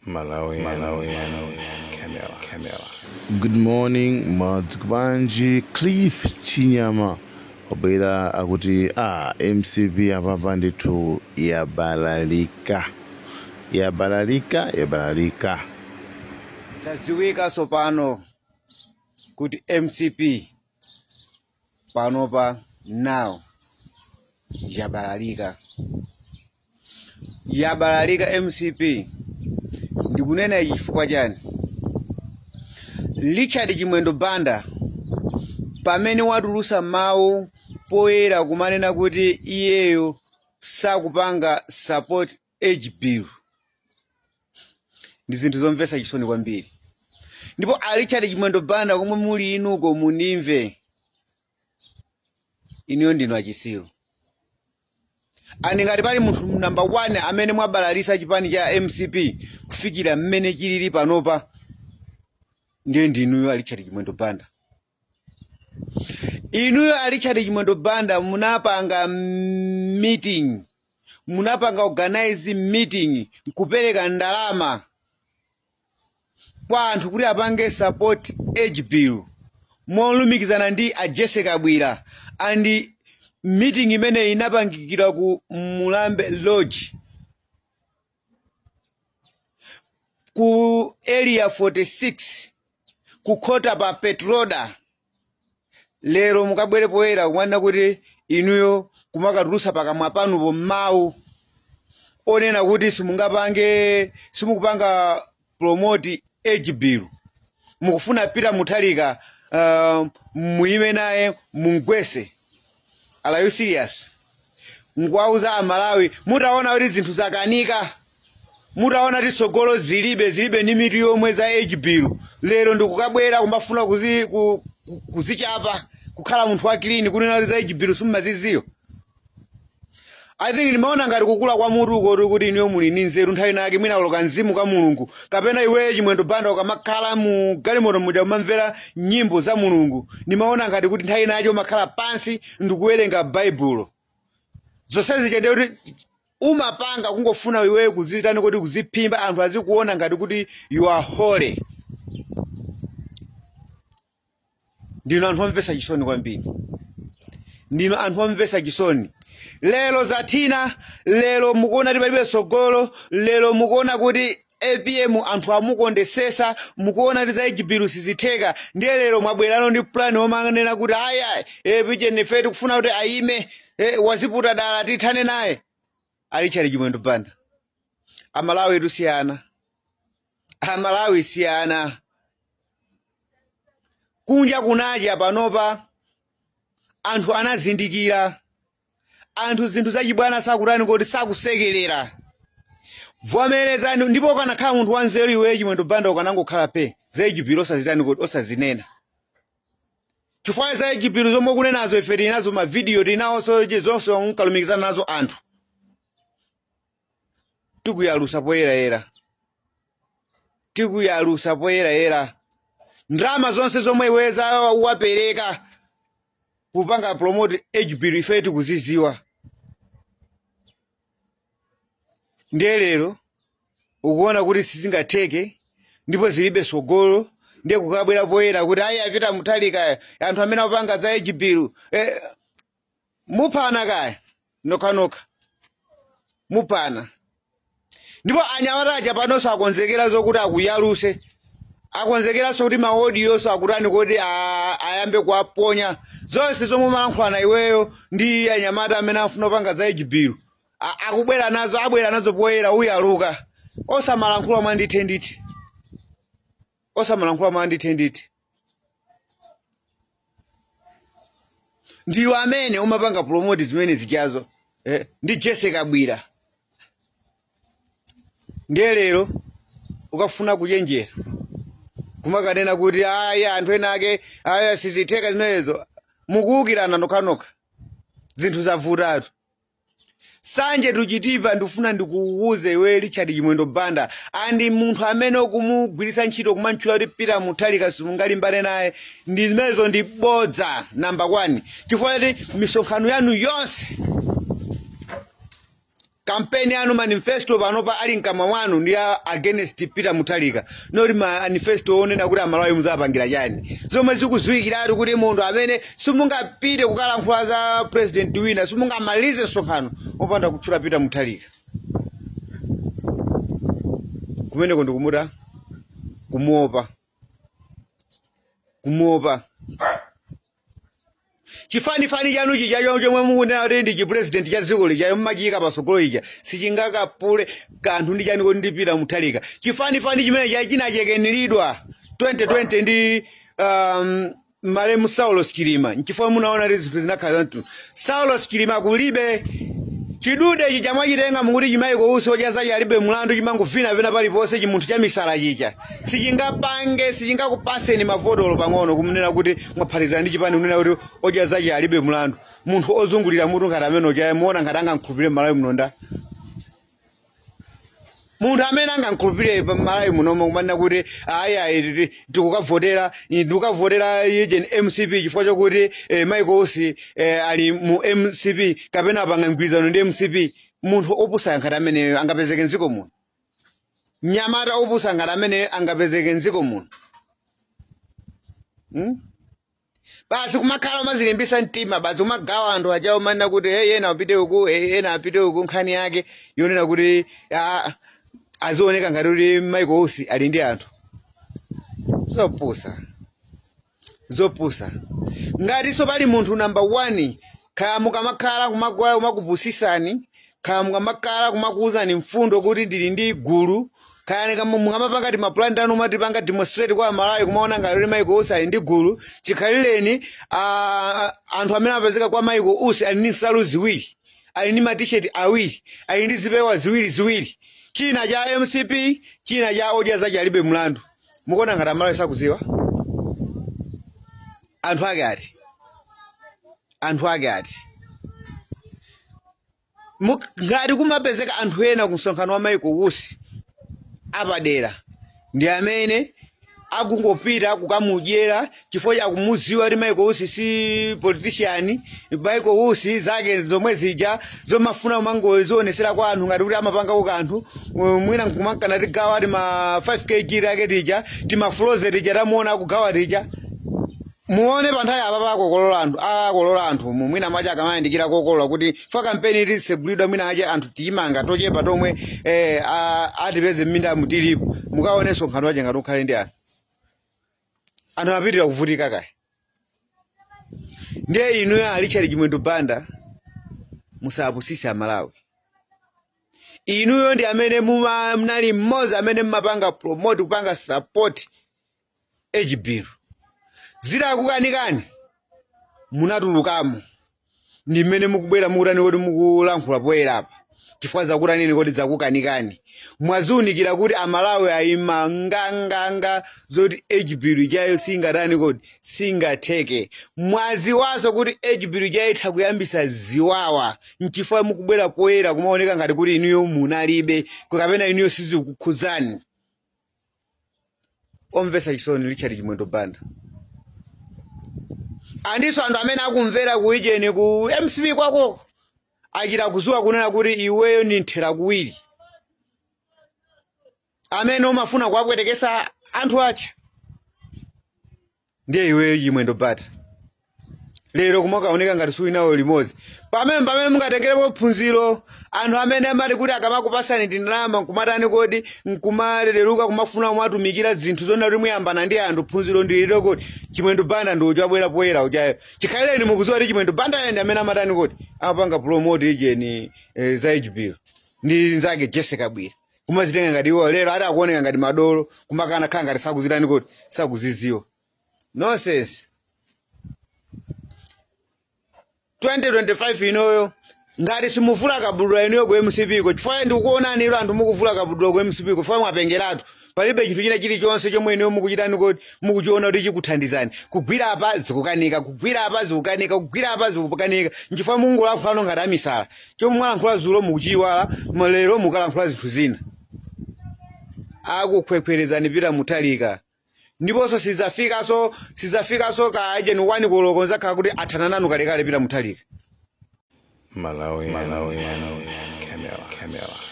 Malawi, Malawi, Camera, Camera. Good morning mwadzuka bwanji. Cliff Chinyama wabwera akuti a MCP apapa ndithu yabalalika, yabalalika, yabalalika. Zadziwika tsopano kuti MCP panopa now yabalalika, yabalalika MCP. Ndikunena ichi chifukwa chani? Richard Chimwendo Banda pamene watulusa mawu poyera kumanena kuti iyeyo sakupanga support age bill, ndi zinthu zomvetsa chisoni kwambiri. Ndipo a Richard Chimwendo Banda, komwe muli inuko, mundimve, inuyo ndinu achisiru. Ani ngati pali munthu number 1 amene mwabalalisa chipani cha MCP kufikira mmene chilili panopa, ndiye ndinuyo a Richard Chimwendo Banda. Inuyo a Richard Chimwendo Banda munapanga meeting, munapanga organize meeting, nkupereka ndalama kwa anthu kuti apange support age bill molumikizana ndi a Jesse Kabwira, and meeting imene inapangikira ku Mulambe Lodge ku Area 46 kukhota pa Petroda. Lero mukabwere poyera kumanena kuti inuyo kumakatulusa pakamwa panupo mawu onena kuti simungapange, simukupanga promote age bill, mukufuna Peter Mutharika muyime naye mungwese. Are you serious? Nkuwauza Amalawi mutaona kuti zinthu zakanika, mutaona kuti tsogolo zilibe, zilibe ndi mitu yomwe za age bill, lero ndikukabwera kumafuna kuzichapa kukhala munthu wa clean, kunena kuti za age bill simumaziziyo. I think ndimaona ngati kukula kwa mutu ukotu kuti inuyo muli ndi nzeru nthawi inake, mwina kaloka mzimu ka Mulungu, kapena iweyo Chimwendo Banda ukamakhala mu galimoto muja umamvera nyimbo za Mulungu. Ndimaona ngati kuti nthawi inake umakhala pansi ndikuwerenga Baibulo. Zonse zija ndiye kuti umapanga kungofuna iweyo kuzitani kuti kuziphimba, anthu azikuona ngati kuti you are holy. Ndinu anthu omvetsa chisoni kwambiri, ndinu anthu omvetsa chisoni. Lero zathina, lero mukuona kuti palibe tsogolo, lero mukuona kuti APM anthu amukondesesa, mukuona kuti za age bill sizitheka, ndiye lero mwabwerano ndi plan omanena kuti aya picheni ife tikufuna kuti ayime, waziputa dala, tithane naye. A Richard Chimwendo Banda, Amalawi tusiyana, Amalawi siyana. Kunja kunacha panopa, anthu anazindikira, anthu zinthu zachibwana sakutani kuti sakusekerera. Vomerezani. Ndipo ukanakhala munthu wanzeru iweyo Chimwendo Banda, ukanangokhala pe za age bill osazitani kuti osazinena, chifukwa za age bill zomwe ukunenazo ife tili nazo mavidiyo, tili nawonso zonse unkalumikizana nazo anthu. Tikuyalusa poyerayera, tikuyalusa poyerayera. Ndalama zonse zomwe iwe wapereka kupanga promote age bill ife tikuziziwa. Ndiye lero ukuona kuti sizingatheke ndipo zilibe sogolo, ndiye kukabwera poyera kuti ayi, a Peter Mutharika, anthu amene akupanga za age bill, muphana kaya nokhanokha, muphana. Ndipo anyamata aja panonso akonzekera zokuti akuyaluse, akonzekeranso kuti ma audionso akutani kuti ayambe kuwaponya. Zonse zomwe umalankhulana iweyo ndi anyamata amene afuna kupanga za age bill, akubwera nazo, abwera nazo poyera, uyaluka. Osamalankhula mwa ndithe ndithe, osamalankhula mwa ndithe ndithe. Ndiwe amene umapanga promote zimene zichazo, ndi Jesse Kabwira. Ndiye lero ukafuna kuchenjera kumakanena kuti ayi, anthu ena ake aya, sizitheka zimenezo. Mukuwukirana nokhanokha, zinthu zavutatu. Sanje to Chitipa, ndifuna ndikuwuze iwe Richard Chimwendo Banda, and munthu amene ukumugwiritsa ntchito kumantchula kuti Peter Mutharika simungalimbane naye, ndi zimenezo ndi bodza number 1, chifukwa kuti misonkhano yanu yonse Kampeni yanu, manifesto panopa ali mkamwa mwanu ndi a against Peter Mutharika, not manifesto onena kuti Amalawi muzapangira chani, zomwe zikuziwikiratu kuti munthu amene simungapite kukalankhula za president wina, simungamalize msonkhano opanda kutchula Peter Mutharika. Kumeneko ndikumuta kumuopa, kumuopa. Chifanifani chanu chija chomwe mukunena kuti ndi chipresident cha dziko lija, mumachiyika patsogolo ija, sichingakapule kanthu ndi chani kodi ndi Peter Mutharika. Chifanifani chimene cha chinachekeniridwa 2020 ndi malemu Saulos Chilima, nchifukwa munaona kuti zinthu zinakhala zamtundu. Saulos Chilima kulibe. Chidude chija mwachitenga mukuti chi Michael Usi odya zake alibe mulandu, chimangovina pena paliponse, chimunthu cha misala chija sichingapange, sichingakupaseni mavoti olo pang'ono. Kumunena kuti mwaphatizana ndi chipani kunena kuti odya zake alibe mulandu, munthu ozungulira mutu ngati amene uja muona ngati angamkhulupirire Malawi muno nda munthu amene angamkhulupirire pa Malawi munomo kumanena kuti ayi ayi, tikukavotera, ndikukavotera ijeni MCP chifukwa chokuti Michael Usi ali mu MCP kapena apanga mgwirizano ndi MCP. Munthu opusa ngati ameneyo angapezeke mdziko muno? Mnyamata opusa ngati ameneyo angapezeke mdziko muno? Basi kumakhala umazilimbisa mtima, basi umagawa anthu aja, umanena kuti hey, ena apite uku, hey, ena apite uku. Nkhani yake yonena kuti azioneka ngati kuti Michael Usi ali ndi anthu. Zopusa, zopusa. Ngatinso pali munthu number one, kaya mukamakhala kumakwala kumakupusisani, kaya mukamakhala kumakuuzani mfundo kuti ndili ndi gulu, kaya mukamapanga timapulani tanu umatipanga demonstrate kwa Amalawi kumaona ngati kuti Michael Usi ali ndi gulu, chikhalireni anthu amene amapezeka kwa Michael Usi ali ndi nsalu ziwiri, ali ndi matisheti awiri, ali ndi zipewa ziwiri ziwiri, china cha MCP, china cha odya zake alibe mlandu. Mukuona ngati Amalawi sakuziwa? Anthu ake ati? Anthu ake ati? Ngati kumapezeka anthu ena ku msonkhano wa Michael Usi apadera, ndi amene akungopita kukamudyera chifukwa akumuziwa kuti Michael Usi si politician. Michael Usi zake zomwe zija zomafuna kumangozionesera kwa anthu ngati kuti amapangako kanthu, mwina nkumakana tigawa ti ma 5 kg take tija, timafroze tija tamuona akugawa tija. Muone pa nthawi apa akokolola anthu, akolola anthu mu mwina mwache akamayandikira kokolola kuti fa kampeni tisegulidwa, mwina ache anthu tiyimanga tochepa tomwe atipeze mminda mutilipo. Mukaone msonkhano wache ngati ukhale ndi anthu, anthu apitirira kuvutika kaya. Ndiye inuyo a Richard Chimwendo Banda, musapusise Amalawi. Inuyo ndi amene munali mmodzi amene mmapanga promote, kupanga support age bill. Zitakukanikani munatulukamo, ndi mmene mukubwera mukutani kuti mukulankhula poyera apa, chifukwa zakutanini kuti zakukanikani. Mwaziunikira kuti Amalawi ayima nganganga zoti age bill ijayo singatani kodi, singatheke. Mwaziwaso kuti age bill ijayo itha kuyambisa ziwawa, nchifukwa mukubwera poyera kumaoneka ngati kuti inuyo munalibe kapena inuyo sizikukhudzani. Omvetsa chisoni Richard Chimwendo Banda andinso anthu amene akumvera ku ijeni ku MCP kwakoko achita kuziwa kunena kuti iweyo ndi nthera kuwiri amene umafuna kuwapwetekesa anthu acha. Ndiye iweyo Chimwendo Banda lero kumakaoneka ngati suli nawo limodzi pamene mungatengerepo phunziro anthu amene amati kuti akamakupasani tindalama nkumatani kodi, nkumaleleruka kumafuna kumatumikira zinthu zonena kuti muyambana ndi anthu. Phunziro ndililo kodi Chimwendo Banda ndi uja wabwera poyera ujayo. Chikhalireni mukuziwa kuti Chimwendo Banda ndi amene amatani kodi, amapanga promote ijeni za age bill ndi nzake Jessica Kabwira, kumazitenga ngati iwo lero ati akuoneka ngati madolo, kumakana khala ngati sakuzitani kodi, sakuziziwa. Nonsense. 2025 inoyo ngati simuvula kabudula inuyo ku MCP ko, chifukwa ndikukuonani ilo anthu mukuvula kabudula ku MCP ko, chifukwa mwapengeratu. Palibe chinthu china chilichonse chomwe inuyo mukuchitani kodi, mukuchiona kuti chikuthandizani. Kugwira apa zikukanika, kugwira apa zikukanika, kugwira apa zikukanika, nchifukwa mungolankhulano ngati amisala. Chomwe mwalankhula zulo mukuchiyiwala, lero mukalankhula zinthu zina. Akukhwekhwerezani Peter Mutharika, ndiponso sizafikanso ka ijeni 1 koloko, nzakhala kuti athana nanu kalekale Peter Mutharika. Malawi, Malawi, Camera, Camera. Camera.